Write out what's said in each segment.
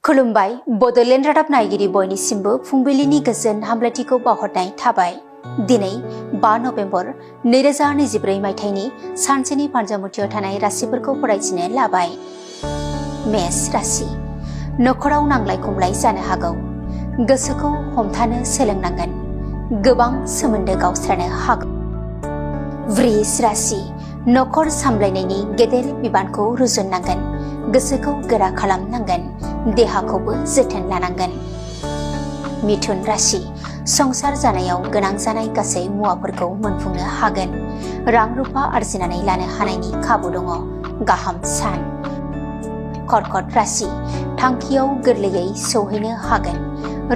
खुलुमबाय बड'लेण्ड रादाब नायगिरि बयनिसिमबो फुंबिलिनि गोजोन हामलायथिखौ बावहरनाय थाबाय। दिनै 5 नभेम्बर 2024 मायथाइनि सानसेनि पान्जामुथियाव थानाय राशिफोरखौ फरायथिनो लाबाय। मेष राशि। नखराव नांलाय खमलाय जानो हागौ। गोसोखौ हमथानो सोलोंनांगोन। गोबां सोमोन्दो गावस्रानो हागौ। वृष राशि। नखर सामलायनायनि गेदेर बिबानखौ रुजुननांगोन। गोसोखौ गोरा खालामनांगोन। देहाखौबो जोथोन लानांगोन। मिथुन राशि। संसार जानायाव गोनां जानाय गासै मुवाफोरखौ मोनफुंनो हागोन। रां रुफा आरजिनानै लानो हानायनि खाबु दङ। गाहाम सान। कर्कट राशि। थांखियाव गोरलैयै सौहैनो हागोन।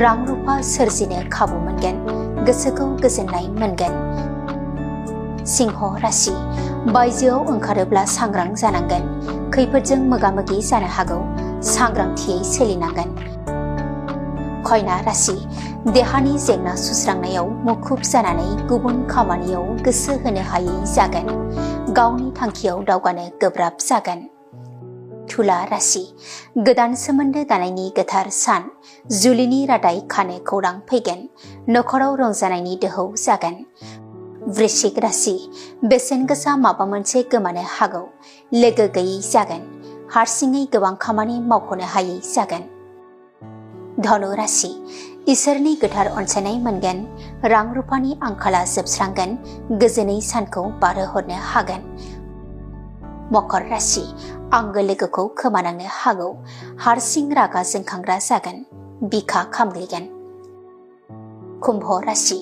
रां रुफा सोरजिनो खाबु मोनगोन। गोसोखौ गोजोननाय मोनगोन। सिंह राशि। बायजोआव ओंखारोब्ला सांग्रां जानांगोन। खैफोदजों मोगा-मोगि जानो हागौ। सांग्रांथियै सोलिनांगोन। कन्या राशि। देहानि जेंना सुस्रांनायाव मुखुब जानानै गुबुन खामानियाव गोसो होनो हायै जागोन। गावनि थांखियाव दावगानो गोब्राब जागोन। तुला राशि। गोदान सोमोन्दो दानायनि गोथार सान। जुलिनि रादाय खानो खौरां फैगोन। नखराव रंजानायनि दोहौ जागोन। वृश्चिक राशि। बेसेन गोसा माबा मोनसे गोमानो हागौ। लोगो गैयै जागोन। हारसिङै गोबां खामानि मावख'नो हायै जागोन। धनु राशि। इसोरनि गोथार अनसायनाय मोनगोन। रां रुफानि आंखाला जोबस्रांगोन। गोजोनै सानखौ बारहोहरनो हागोन। मकर राशि। आंगो लोगोखौ खोमानांनो हागौ। हारसिं रागा जोंखांग्रा जागोन। बिखा खामग्लिगोन। कुम्भ राशि।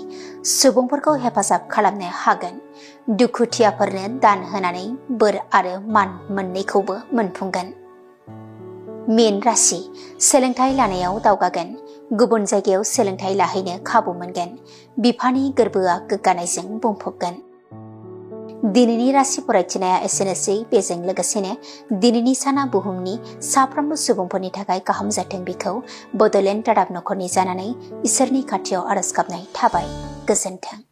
सुबुंफोरखौ हेफाजाब खालामनो हागोन। दुखुथियाफोरनो दान होनानै बोर आरो मान मोननैखौबो मोनफुंगोन। मीन राशि। सोलोंथाइ लानायाव दावगागोन। गुबुन जायगायाव सोलोंथाइ लाहैनो खाबु मोनगोन। बिफानि गोरबोआ गोग्गानायजों बुंफबगोन। दिनैनि राशि फरायथिनाया एसेनोसै। बेजों लोगोसेनो दिनैनि साना बुहुमनि साफ्रोमबो सुबुंफोरनि थाखाय गाहाम जाथों बेखौ बड'लेण्ड रादाब नखरनि जानानै इसोरनि खाथियाव आरज गाबनाय थाबाय। गोजोन्थों।